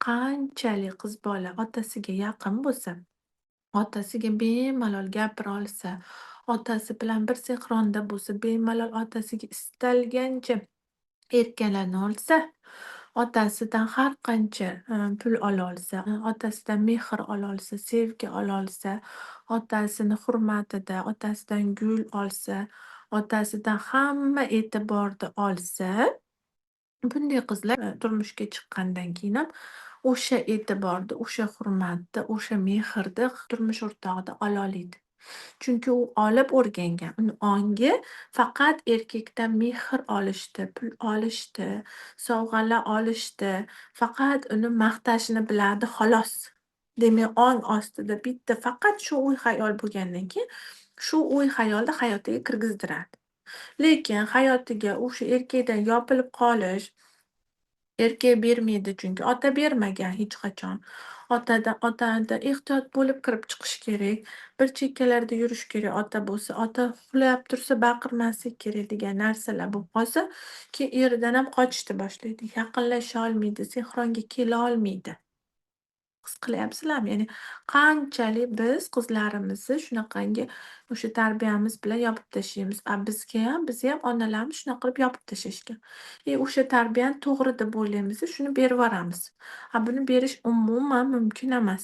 Qanchalik qiz bola otasiga yaqin bo'lsa, otasiga bemalol gapira olsa, otasi bilan bir sinxronda bo'lsa, bemalol otasiga istalgancha erkalana olsa, otasidan har qancha pul ololsa, otasidan mehr ololsa, sevgi ololsa, otasini hurmatida, otasidan gul olsa, otasidan hamma e'tiborni olsa, bunday qizlar turmushga chiqqandan keyin ham o'sha e'tiborni, o'sha hurmatni, o'sha mehrni turmush o'rtog'idan ololiydi. Chunki u olib o'rgangan. Uni ongi faqat erkakdan mehr olishdi, pul olishdi, sovg'alar olishdi, faqat uni maqtashni biladi xolos. Demak, ong ostida bitta faqat shu o'y-xayol bo'lgandan keyin, shu o'y-xayolni hayotiga kirgizdiradi. Lekin hayotiga o'sha erkakdan yopilib qolish, erkak bermaydi chunki ota bermagan hech qachon. Otadan ehtiyot bo'lib kirib chiqish kerak, bir chekkalarda yurish kerak ota bo'lsa, ota uxlab tursa baqirmaslik kerak degan narsalar bo'lib qolsa, keyin eridan ham qochishni boshlaydi, yaqinlasha olmaydi, sinxronga kela olmaydi. His qilyapsizlarmi? Ya'ni qanchalik biz qizlarimizni shunaqangi o'sha tarbiyamiz bilan yopib tashlaymiz. A bizgayam, bizniyam onalarimiz shunaqa qilib yopib tashlashgan. И o'sha tarbiyani to'g'ri deb o'ylaymiz-da, shuni bervoramiz. A buni berish umuman mumkin emas.